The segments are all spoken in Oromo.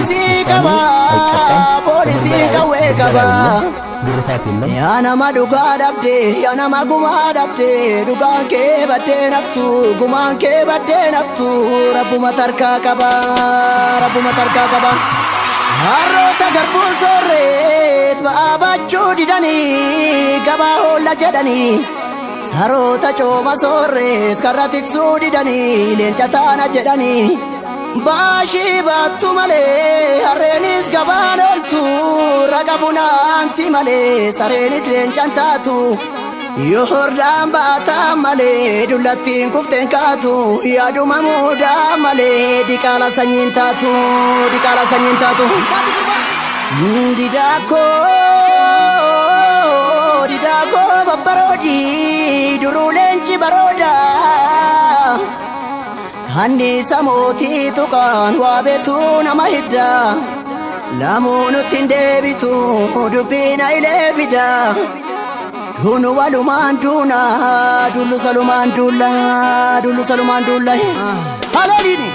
Poolisii ውሳኔ qaba, አይቀጣም፣ poolisiin በምርመራ ወቅት qawwee ብደላ qaba. የለም፣ ግርፋት የለም። Yaa nama dhugaa dhabde, yaa nama gumaa dhabde, dhugaan kee baddee naftu, gumaan kee baddee naftu, rabbuma tarkaa qaba, rabbuma tarkaa qaba. Harroota garbuu soorreet ba'aa baachuu didanii, gabaa hoolla jedhanii. Saroota cooma soorreet karra tiksuu didanii, leenca taana jedhanii. Baashii baattu malee harreenis gabaan ooltu, raga funaanti malee sareenis leencan taatu. Yoo hordaan baataa malee dullattiin kufteen kaatu, yaaduma muudaa malee diqaala sanyiin taatu, diqaala sanyiin taatu. Didaakoo didaakoo babbaroodii duruu leenci barooda. Hanniisa mootii tuqaan waa beetu nama hidda. Lamuu nutti hin deebitu dubbiin hayilee fida. Duunu walumaan duuna dullu salumaan duulla dullu salumaan duulla. Haleeliini.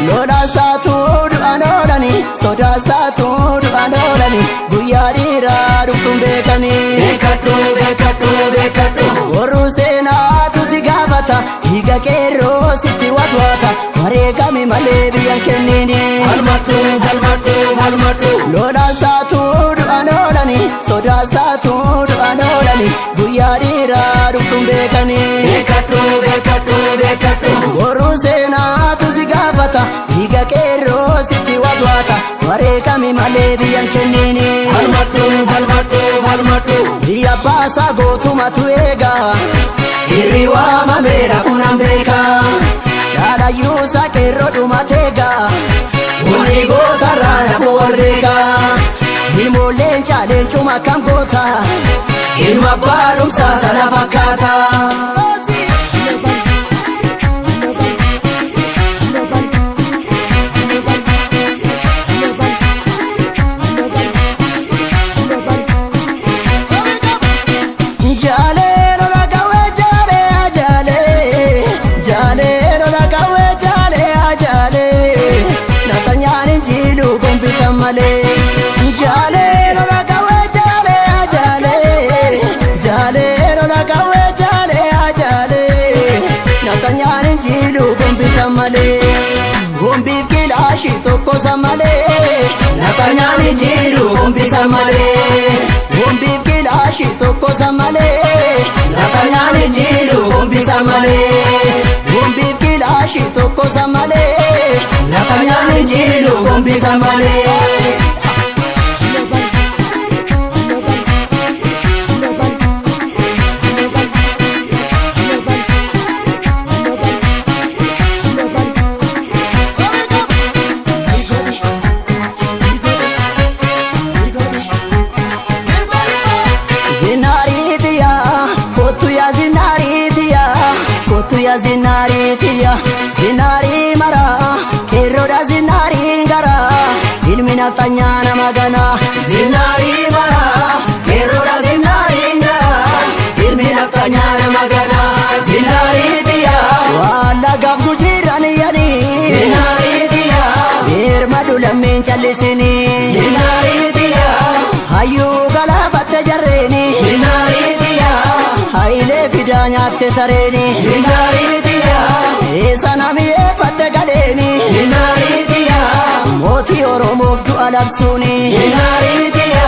Lolaas taatu du'aan oolani, sodaas taatu du'aan oolani, guyyaa dhiiraa dhuftuun beekani. Beekadhu, beekadhu, beekadhu. Warruu seenaatu si gaafata, hiika qeerroo sitti watwaata, wareegami malee biyyan kennini. Falmadhu, falmadhu, falmadhu. Lolaas taatu du'aan oolani, sodaas taatu du'aan oolani, guyyaa dhiiraa dhuftuun beekani. Beekadhu, beekadhu, beekadhu. Warruu seenaatu si gaafata, hiika qeerroo sitti watwaata, wareegami malee biyyan kennini. Falmadhu, falmadhu, falmadhu. Biyya baasaa gootumatu eega, Dhiirri waamameera funaan beeka. Dhaadhayyuusaa qeerroo dhumateega, Humni gootarraa nafu wal beeka. Ilmoolleen caaleencuma kam goota, Ilma abbaa dhumsaa sana fakkaata. Jaalee lola qawwee jaalee jaalee jaalee lola qawwee jaalee jaalee nafxanyaan injiiluu gombisa malee. Jaalee lola qawwee jaalee jaalee jaalee lola qawwee jaalee jaalee nafxanyaan injiiluu gombisa malee. Gombiif kilaashii tokkosa malee Nafxanyaan injiiluu gombisa malee. Gombiif kilaashii tokkosa malee Nafxanyaan injiiluu gombisa malee. Gombiif kilaashii tokkosa malee Nafxanyaan injiiluu gombisa malee. Zinaariitiya kottu ya zinaariitiya kottu ya zinaariitiya zinaarii mara qeerroodha zinaariin gara ilmi nafxanyaa nama gana. Zinaarii mara qeerroodha zinaariin gara ilmi nafxanyaa nama gana. Zinaariitiya Waan lagaaf gujiiraan iyyanii zinaariitiya Birma dulammeen callisinii zinaariitiya Hayyuu galaafatte jarreeni zinaariitiya Hayilee fidaa nyaatte sareeni zinaariitiya Eessa nami'eeffatte galeeni zinaariitiya Mootii Oromoof du'a labsuuni zinaariitiya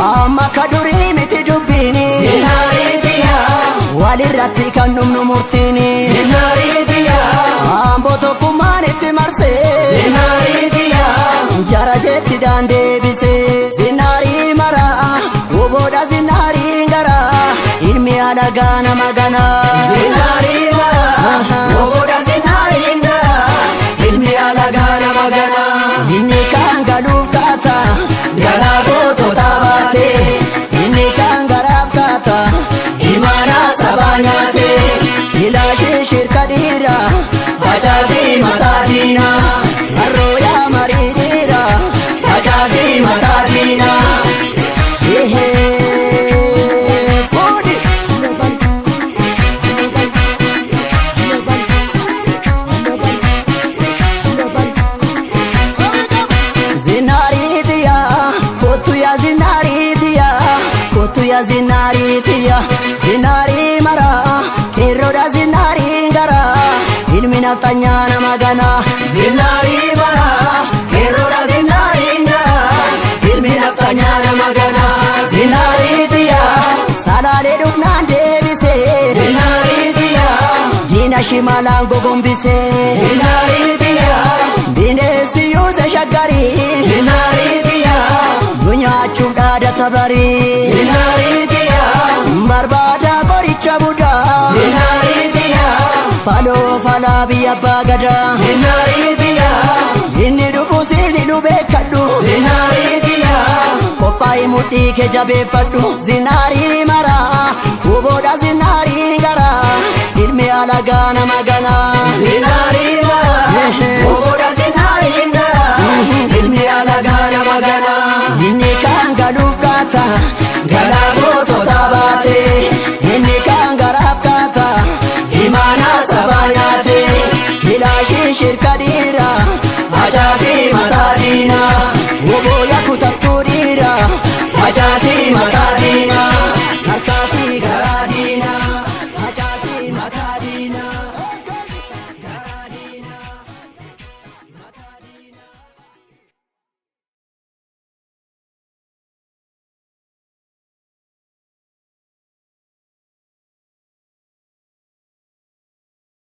Amma akka durii miti dubbiini zinaariitiya Walirratti kan dhumnu murtiini zinaariitiya Amboo tokkummaan itti marsee zinaariitiya Jara jeetti daandeebisee Zinaarii maraa goboodha zinaariin garaa ilmi alagaa nama ganaa. Zinaarii mara goboodha zinaariin gara ilmi alagaa nama gana. Inni kaan galuuf kaata Garaa goototaa baatee inni kaan garaaf nafxanyaa nama ganaa. Zinaarii maraa qeerroodha zinaariin garaa ilmi nafxanyaa nama ganaa. Zinaarii xiyyaa Salaalee dhufnaan deebisee zinaarii xiyyaa diina shimalaan gogombisee zinaarii xiyyaa bineensi yuuse shaggarii zinaarii xiyyaa nu nyaachuuf dhaadata barii zinaarii xiyyaa barbaada qoricha budaa zinaarii xiyyaa faloo falaa biyya abbaa gadaa zinaarii xiyyaa inni dhufu siin hidhu beekadhu zinaarii xiyyaa qophaa'ii mudhii kee jabeeffadhu zinaarii maraa huboodha zinaarii garaa ilmi alagaa nama ganaa. Zinaarii.